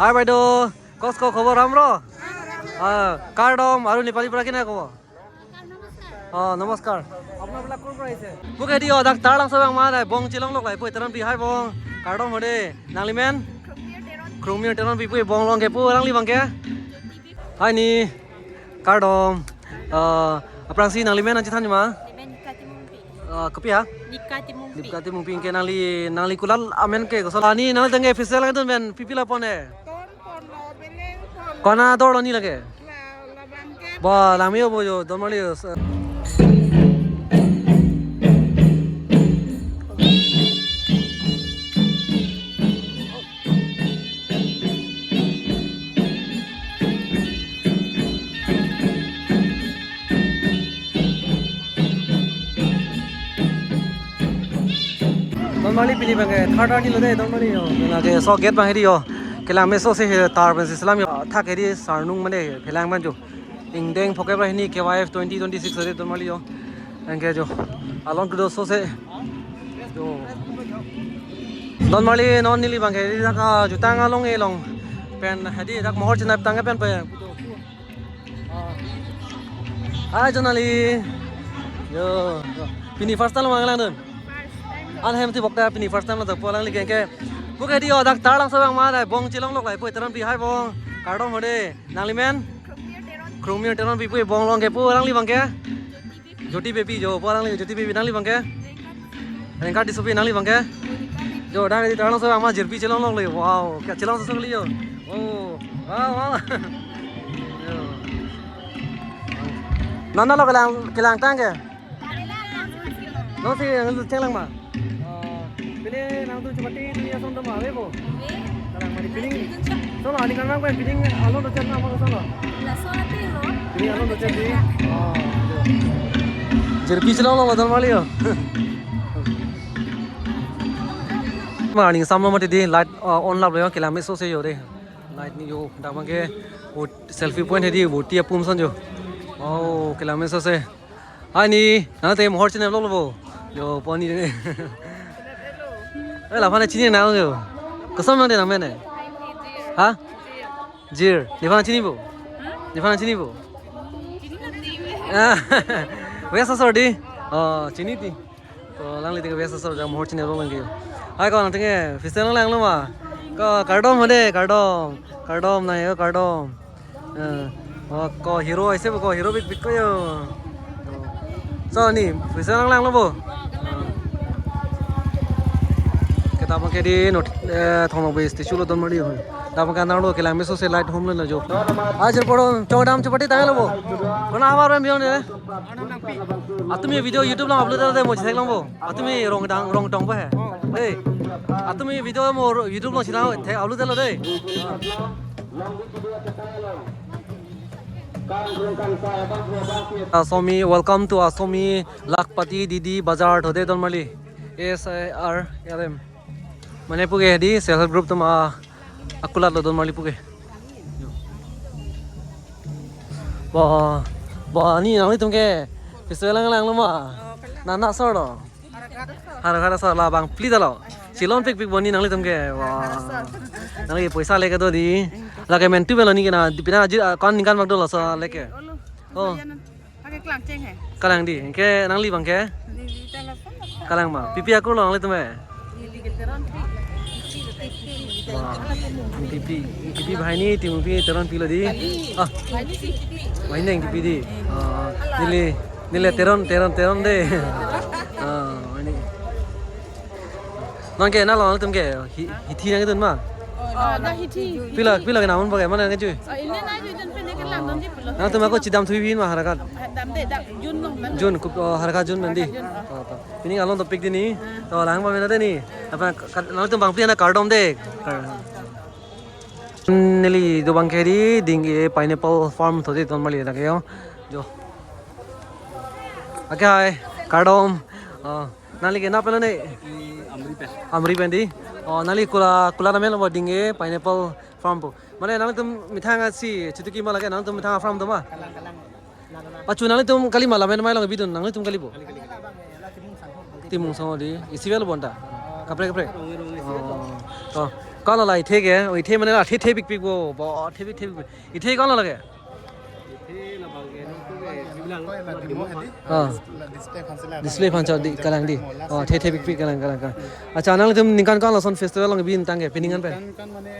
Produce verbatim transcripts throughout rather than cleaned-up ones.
Hi বাইদেউ, কওক কওক, খবৰ ৰাম ৰ? আহ, কাৰ দম আৰু নেপালী পৰা কেনে খবৰ? অ, নমস্কাৰ। আপোনালোক ক'ৰ পৰা আহিছে? পোকে দিয়ক, dak tarlang so bang ma dai bong chelong lok lai pui taran pi hai bong. Kardom hode. Nanglimen? Krumir Teron pi pui bong long ke pu rangli bang ke? Hai ni. Kardom. Eh, aphrangsi nanglimen nangchethan ma? Nemen Nika Timungpi. Eh, kopi ha? Nika Timungpi. Nika Timungpi ke nangli, nangli kulat amen ke koson. Ani nangli tangke festival nangdun pen pipi la pon e? Ton pon lo, beleng pon lo. Kona dor lo ni lake? La, labang ke. Ba, lami yo bo yo, don mali yo. Don mali pini bang ke third party lo de don mali yo. Lake so gate bang hedi yo. Kelang meso se he tar pen si selam yo. Thak hedi sarnung mane phelang ban jo. Ingdeng phoke pra hini K Y F twenty twenty-six hedi don mali yo. Anke jo. Along kudo so se. Jo. Don mali non neli bang ke hedi dak jutang along elong. Pen hedi dak mohor chenap tang pen pe. Hai Jonali. Yo, yo. Pini first time lang lang dun. First time lo. An hem ti bokta pini first time lo to polang li kengke. Puke di odak tarlang sabang ma dai bong chilong lok lai pui taran pi hai bong. Kardom hode. Nanglimen? Krumir Teron. Krumir Teron pi pui bong long ke pu rangli bang ke? Jyoti Baby jo, pu rangli Jyoti Baby nangli bang ke? Rengkat Tissopi nangli bang ke? Jo, dak di tarlang sabang ma jirpi chilong lok le. Wow, kya chilong sosok li yo. Oh, wow, wow. Yo. Nana lo kelang kelang tang ke? Nang si nang tu chenglang ma? Oh, pini nang tu chupati tu ya son tu ma, ave bo? Kalang mari pini. So lo, ani kan nang pen pini alon tu cheng nama ko so lo. Pini alon tu cheng di. Oh, yo. Jirpi chilong lo lo don mali yo. Ma ning samlo mati di light, uh, on lap lo yo, kelang meso se yo de. Light ni yo, dak bang ke, oh, selfie point hedi, oh, tia pum son jo. Oh, kelang meso se. Hai ni, nang te mohor chine vlog lo bo. Yo, poni ne. Eh, la phana chini nang yo. Koson nang de nang mene. Ha? Jir. Nephana chini bo? Nephana chini bo? Ah, West Asor di. Oh, chini ti. To langli tike West Asor jam hor chine rong lagi. Hai ko nang tike festival lang lo ma. Ko kardom hode, kardom. Kardom na yo, kardom. Eh, oh, ko hero aise ko hero big big ko yo. So ni, festival lang lang lo bo. Kita pakai di not, eh, thong lo bo statue lo don mari ho. Dam kan lo kelang meso se light home lo jo. Ajir poro chowdam chupati tang lo bo. Kona hamar mem bion ne. Atumi video YouTube along upload de mo chek lang bo. Atumi rong dang rong tong ba he. Dei. Atumi video mo YouTube along china the upload lo dei. Assomi, welcome to Assomi Lakhpati Didi Bazar today don mali. A S I R L M. Mane puke di self help group tum a akulat lo don mali puke. Ba, ba ni nangli tum ke festival lang lang lo ma. Nana sor lo. Haro haro sor la bang pli dalo. Chilon pik pik boni nangli tum ke. Wah. Nangli poisa leke do di. Lake mentu belo ni kena di pina ajir, ah, kon ningkan bak do lo so leke. Oh. Pakai kelang cheng he. Kalang di, ke nangli bang ke? Di, di telepon. Kalang ma. Pipi akur lo nangli tum he. Di, di telepon. Wah. Pipi, pipi bahai ni, tim pipi teron pilo di. Ah. Bahai ni si pipi. Bahai ni pipi di. Ah, neli, neli teron, teron, teron de. Ah, ini. Nang ke na lo nang tum ke hi- hithi nang dun ma? Oh, na hithi. Pila pila ke namun pakai mana nang ke chui? Oh, ini na hithi dun pene ke lang dun di pulo. Nang tum ako chidam thui bin ma harakat. Dam de dam June long man. June kup oh, harakat June mandi. June. Oh, to. Ini alon topik di ni. To lang ba mena de ni. Apa kat- nang tum bang pia na kardom de. Kar- Neli do bang ke di ding e pineapple farm to di ton mali lagi yo. Jo. Ake hai kardom. Oh. Nangli ke na pelo ne? Amri pen. Amri pen di. Oh, nangli kula kula na melo ding e pineapple farm po. Mane nangtum methang asi chutuki ma lake nangtum methang farm do ma? Kalang, kalang. Pachu nanglitum kali ma lamen mai long bidun nanglitum kali bo? Kali, kali, kali. Timung sang di. Isi vel bonta. Kaprek kaprek. Rongi, rongi, isi vel. Oh. Oh. Konlo la ithe ke, o ithe mane la the the pikpik bo, bo the pik the pikpik. Ithe konlo lake? Ithe labang ke, nangtum ke, bilang. Koi la demo hadi? Ah. La display phan si la. Display phan si di, kalang di. Mo la. Oh, the the pikpik kalang, kalang, kalang. Accha, nanglitum ningkan konat lason festival along bintang ke, pining an pen? Ningkan kan mane,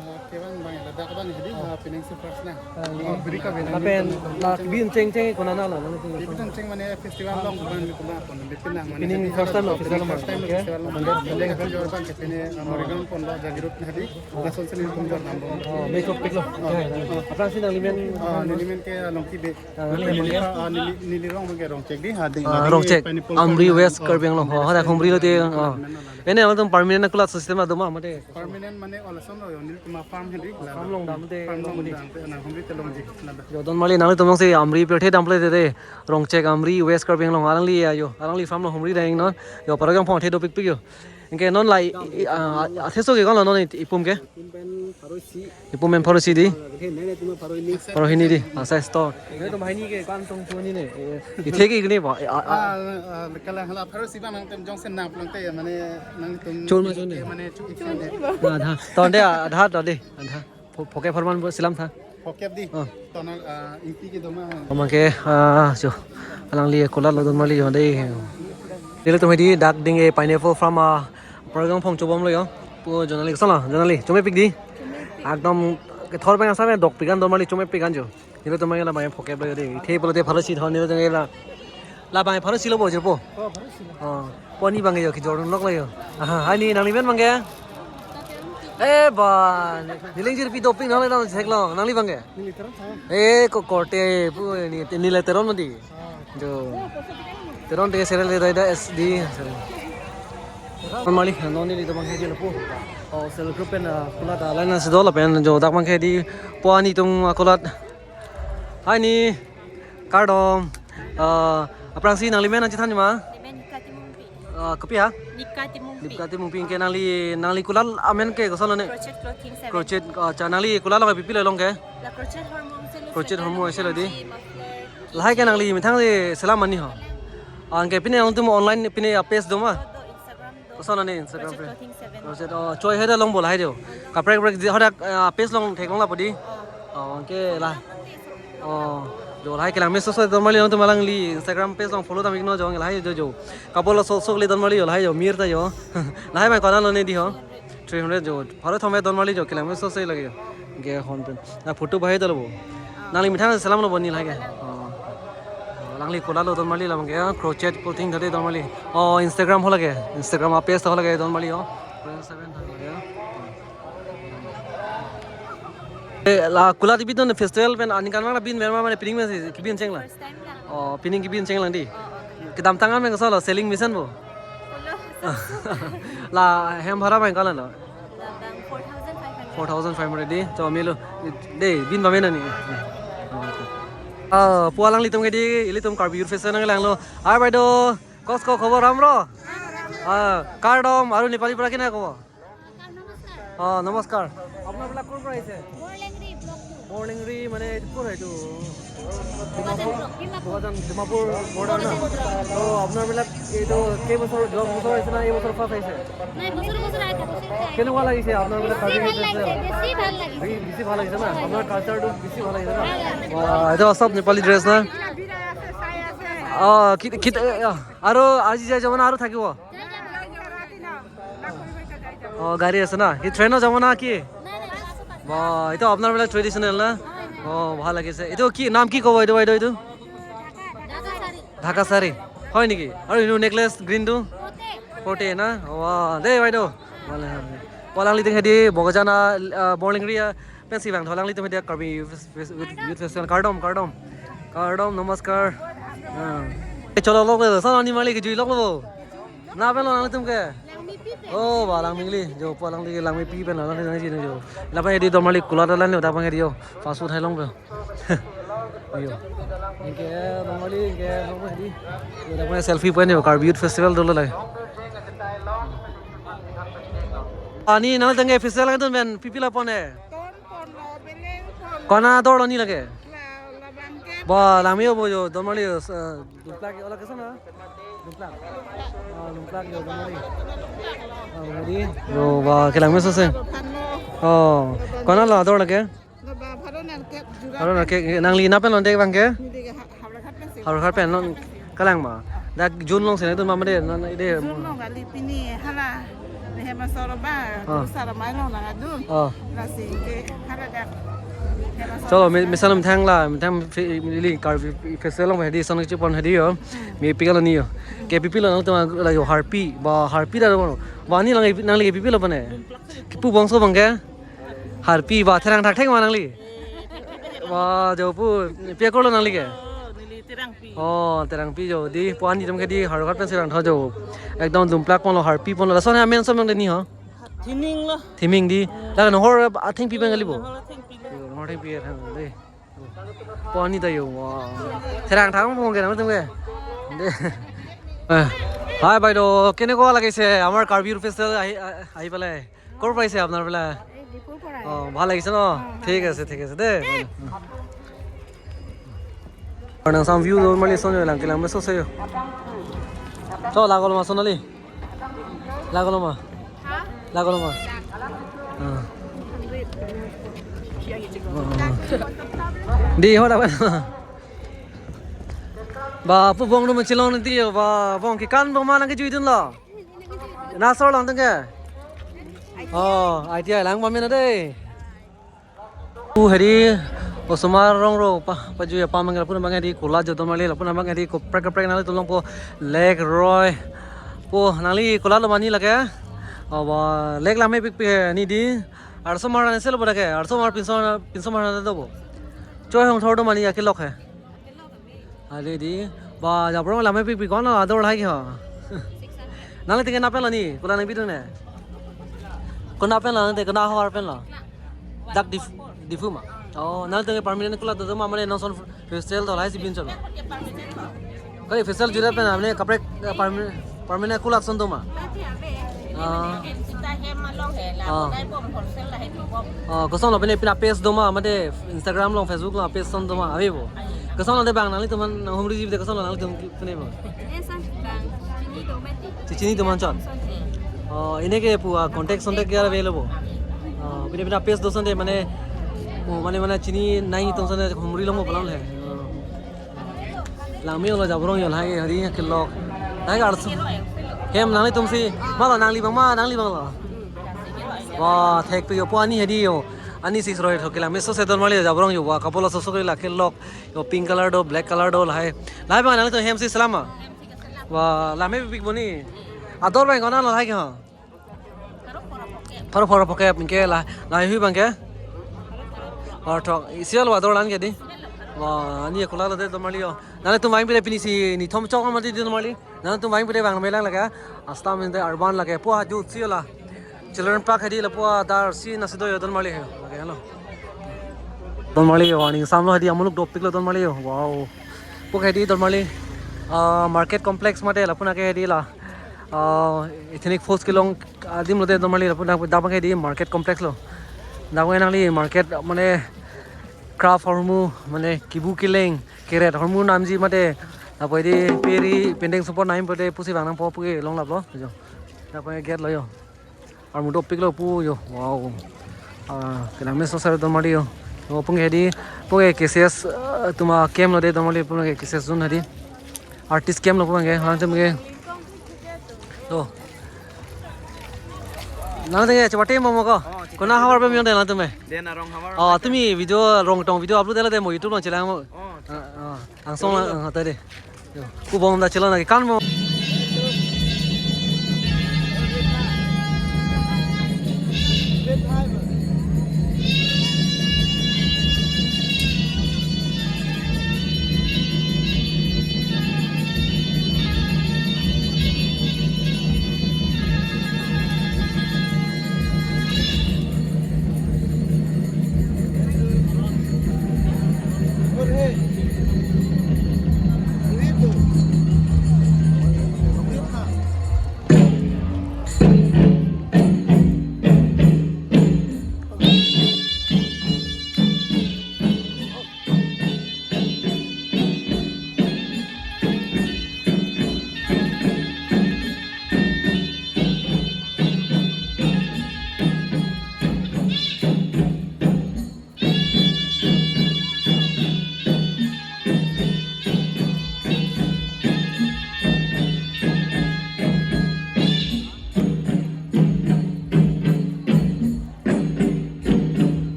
ah, kevang bang, ladak bang hadi, ah, pining si first na. Ah, iya. Oh, beri ka beri. Lapen, la bin cheng cheng konat lo, nanglitum. Bin cheng cheng mane festival along bang, bang, bang, bang, bang, bang, pining first time lo, festival along. First time lo, okay. Festival along. Bang, bang, bang, bang, bang, bang, bang, bang, bang, Morigaon pon lo, Jagiroad hadi. Lason si nelitum jor nang bom. Oh, me chokpiklo. Oh. Aphrangsi nanglimen? Ah, nelimen ke Longki Bey. Ah, nelimen ke? Ah, neli, neli rong ke Rongchek di, ha, di, ah, neli Rongchek. Pineapple Amri, pineapple, West, oh, Karbi Anglong. Oh, hadak humri lote, oh. Ene alangtum permanent akulat system adoma mate? Permanent mane olason lo, nelitum farm hadi. Farm along damte, farm along damte, na humri te longji, nada. Yo, don marli, nanglitum si Amri pirthe dample te te. Rongchek Amri, West Karbi Anglong, alangli ayo, alangli farm along humri dang non. Yo, Paragaon phong the dopikpik yo. Anke non la i, i, ah, atheso ke konlo non i, ipum ke? Ipum pen pharo isi. Ipum pen pharo isi di? Ah, ke nene tuma pharo hini. Pharo hini di. Asa store. Nelitum hini ke kan tong chu ni ne. Eh, ithe ke ni ba? Eh, ah, ah. Ah, ah, kalang hala pharo isi bang nangtum jongsi nangplangte mane nangtum. Chun ma chun ne? Mane chu ik chun ne. Adha. Tonde adha tonde. Adha. Pho-, phokep apharman bo selam tha. Phokep di. Oh. Tonal, ah, ingti kedoma. Amang ke, ah, jo. Alangli akulat lo don marli jo dei. Nelitum hadi dak ding e pineapple farm, ah, Paragaon phong chobomlo yo. Pu jonali, koson lo, jonali, chomepik di. Ekdom kethor pen asap pen dokpik an don marli chomepik an jo. Nelitum ke labang phokep lo dei. Ithe pulote pharo isi thon nelitum ke la. Labang pharo isi lo bo jirpo. Oh, pharo isi lo. Oh, poni bang yo kejor nok lo yo. Aha, hai ni nanglimen bang ke? Eh, ba, neli ingjirpi dopik nang le dam sek lo, nangli bang ke? Neli Teron tha. Eh, ko korte pu ni, neli Teron mati. Ah. Jo. Teron te serial le da S D. Normally, non nelitum bang ke di lapu. Oh, self group pen, ah, akulat, ah, line si do lapen jo dak bang ke di pu ani tum akulat. Hai ni, kardom. Ah, aphrangsi nanglimen nangchethan ma? Nelimen Nika Timungpi. Ah, kopi ha? Nika Timungpi. Nika Timungpi ke nangli, nangli kulat amen ke koson lo ne? Crochet Clothing seven. Crochet, ah, accha nangli kulat along pipilo long ke? La Crochet Hormone si lo. Crochet Hormone si lo di. Muffler. Lahai ke nangli methang si selam mani ho? Anke pine alangtum online pine a page doma? Do, do, Instagram do. Koson lo ne Instagram Crochet page? Clothing seven. Crochet, oh, choi hai da long bo lahai jo. Kaprek prek di hadak, ah, page along theklong lapu di. Oh. Oh, anke la. Oh, jo lahai kelang meso so don marli alangtum alangli Instagram page along follow dam iknon jo lahai jo jo. Couple aso sok le don marli jo lahai jo mir ta jo. Lahai bang konat lo ne di ho? Three hundred jo. Pharo thom pen don marli jo kelang meso so lake jo. Ke hon pen. Na photo bahai dalo bo. Nangli methang selam lo bo neli lahai ke. Oh. Oh, alangli kulat lo don marli labang ke, ah, Crochet Clothing tha de don marli. Oh, Instagram ho lake. Instagram a page ho lake don marli oh. Seven tha lake. Eh, la kulat bidon festival pen aningkan mang la bin merma mane pining mesi kebin cheng la. First time lang. Oh, pining kebin cheng lang di. Oh, oh. Kedamtang an meng solo selling mesen bo. Kulo. La hem bhara meng kalan lo. Labang four thousand five hundred. Four thousand five hundred di. Cho melo. De bin ba mena ni. Oh, okay. Ah, pu alanglitum ke di, ilitum Karbi Youth Festival nanglang lo. Hai bai do. Kosko khobor ram ro? Ah, kardom, aru Nepali pora kina khobor? অ, নমস্কাৰ। আপোনাৰবিলাক ক'ৰ পৰা আহিছে? বৰলেংৰি block two. বৰলেংৰি মানে এইটো ক'ৰ হয় এইটো? বোকাজান ব্লক, ডিমাপুৰ। বোকাজান, ডিমাপুৰ বৰ্ডাৰ ন? বোকাজান ব্লক। তো আপোনাৰবিলাক এইটো কেইবছৰ, যোৱা বছৰ আহিছে না এই বছৰ ফাৰ্ষ্ট আহিছে? নাই, বছৰে বছৰে আহি থাকো। কেনেকুৱা লাগিছে আপোনাৰবিলাক বেছি কাৰ্বি ভাল ফেষ্টিভেল? লাগিছে, বেছি ভাল লাগিছে। বে-, বেছি ভাল লাগিছে না? হয়। আপোনাৰ কালচাৰটো বেছি ভাল লাগিছে না? হয়, হয়। ৱাহ, এইটো চব নেপালী ড্ৰেছ না? অ, কি, কি, অ, আৰু আজি যাই যাব না আৰু থাকিব? অ, গাড়ী আছে না? কি ট্ৰেইনত যাব না কি? বা, এইটো আপোনাৰবিলাক ট্ৰেডিশ্যনেল না? অ, ভাল লাগিছে। এইটো কি নাম কি ক'ব এইটো বাইদেউ এইটো? ঢাকা চাৰি। হয় নেকি? আৰু এইটো নেকলেছ গ্ৰীণটো? পতে না? ৱা, দেই বাইদেউ। ভালে, ভালে। Pu alanglitum hedi Bokajan, ah, Borlengri, ah, pensi vang tho alanglitum hedi Karbi Youth Fes-, Fes-, Youth, Youth Festival. Kardom, kardom. Kardom, namaskar. Ah. Eh, cholo lok le, son ani mali ke jui lok lo. Na pen lo alanglitum ke? Langmepi pen. Oh, ba langmingli. Jo pu alangli langmepi pen alangli nang jin jo. Lapen hedi don mali kulat alan lo, dak bang hedi jo. Fast food hai long pen. Ayo. Anke don mali, anke don mali hedi. Jo dak bang selfie point jo, Karbi Youth Festival dolo lake. Ani nang tangke festival kan tun pen pipi la pon e. Ton pon lo, beleng pon lo. Kona dor lo ni lake. La, labang ke. Ba, langmi bo jo, don mali, eh, duplak ola kesan na? Lumplak. Oh, Lumplak yo, Lumplak. Oh, di. Yo, ba, kelang meso se. Oh, konat lo ador lake? Aro na ke, nangli konat pen lonte abang ke? Howraghat pen non kalang ma. Dak June along si nangtum ma made, non ide. June along kali, pini hala. Nehe masoro ba, ah, sara mai along nang adun. Ah. Lasi ke hala dak. Cholo, me, mesen atum thang la, thang fi-, ili Karbi festival along hedi, son chipon hedi yo. Mepik alani yo. Ke pipilo nangtum la yo, harpi, ba harpi da lo. Ba ni lang, nangli ke pipilo bane? Kipu bongso abang ke? Harpi ba, therang thakthek ma nangli? Ba, jo pu, pi akorlo nangli ke? Oh, neli Terangpi. Oh, Terangpi jo. Di, pu ani atum ke di, Howraghat pensi vangtha jo. Ekdom Lumplak ponlo, harpi ponlo. Lason amen ason abang de ni ho? Thiming lo. Thiming di. La nohor athengpi abang kali bo? Nohor athengpi lo. Nohor athengpi abang de. Pu ani ta yo. Wow. Therang thang abang ke nangtum ke? De. Eh, hi বাইদেউ, কেনেকুৱা লাগিছে আমাৰ কাৰ্বি ফেষ্টিভেল আহি, আ-, আহি পেলাই? ক'ৰ পৰা আহিছে আপোনালোকে? এই ডিফুৰ পৰা। অ, ভাল লাগিছে ন? অ, ভাল লাগিছে। ঠিক আছে, ঠিক আছে দেই। Arnam sam view do mali son lang, kelang meso se yo. To, lagolo ma Sonali. Lagolo ma. Ha? Lagolo ma. Ah. Oh. Di, ho, dapat. Ba, pu bong do ma chilong nanti yo, ba, bong kekan bong ma nang kejui dunlo. Nasor lang tengke. Oh, I T I lang pame na dei. Pu hedi, osomar rong ro pa, pajui apam abang, lapu abang hedi kola jo do mali, lapu abang hedi koprek koprek nangli tulong po, lake roi. Po, nangli kola lo mani lake? Oh, ba, lake lamepik pi ni di. Arso mar ane selo bo lake, arso mar pinso, pinso mar ane do bo. Choi hong thor do mani akelok he. Are di, ba, japrong lamepik pi konat ador lahai ke ho? Nangli tengke konat pen lo ni, kola nangpi dun ne? Konat pen lo, nangli tengke konat havar pen lo? Dak Dif-, Diphu ma? Oh, nangli tengke permanent kola do ma, mane nonson festival do lahai si binchot. Kali festival jurat pen, mane kaprek, eh, permanent, permanent kola ason do ma? Ah. Kita hem along he la, ah, bonai bom wholesale lahai thu bom. Oh, koson lo pine pina page do ma, mate Instagram along, Facebook along page ason do ma, ave bo. Koson lo de bang nanglitum aphan humri jibi de koson lo nanglitum pine bo. Eh, son bang, chini do mati. Chi-, chini do manchot. Son he. Oh, ine ke pu, ah, contact, contact ke ave lo bo. Oh, pine pina page do son de mane, oh, mane, mane chini nai atum son de humri lo mo palam he. Oh. Langme lo japrong yo lahai hedi kelok. Lahai arso. Hem nanglitum si. Ma lo nangli bang ma, nangli bang lo. Wa, thek pe yo pu ani hedi yo. Ani si sroi tho kelang meso se don mali japrong yo wa, couple aso so ke la kelok. Yo pink color do, black color do lahai. Lahai bang nanglitum hem si selam ma? Wa, lamepik bo ni. Ador bang konat lo lahai ke ho? Pharo pharo poke apin ke la, lahai hui bang ke? Or thok, isi alo ador lang ke di. Wa, ani kola lo de don mali yo. Nanglitum vang pide pini si nithom chok mati don mali. Nanglitum vang pide bang melang lake. Asta mende urban lake. Pu ha ju si la. Children park hedi lapu adar si nasi do yo don mali he. Lake lo. Don mali yo, aning sam lo hedi amuluk dopik lo don mali yo. Wow. Pu ke hedi don mali, ah, market complex mate lapu nang ke hedi la, ah, ethnic foods kelong adim lo de don mali lapu nang dak ke hedi market complex lo. Dak ke nangli market mane craft ahormu mane kibu keleng keret ahormu namji mate lapu hedi peri pendeng support naim pute pusi vang nangpo pu ke longlap lo. Jo. Dak ke gate lo yo. Armu dopik lo pu yo. Wow. Ah, kelang meso sar don mali yo. Yo pu ke hedi, pu ke K C S, ah, atum a-camp lo de don mali pu ke K C S zone hedi. Artist camp lo pu ke, hang tem ke. Yo. Nang tengke chepate mo mo ko. Oh, chepate. Konat havar pen mo de nangtum me? Den arong havar. Oh, tumi video rong tong video upload dela de mo YouTube lo chelang mo. Oh, ah, ah. Angsong la, ah, ta de. Yo. Ku bong da chelo na ke kan mo.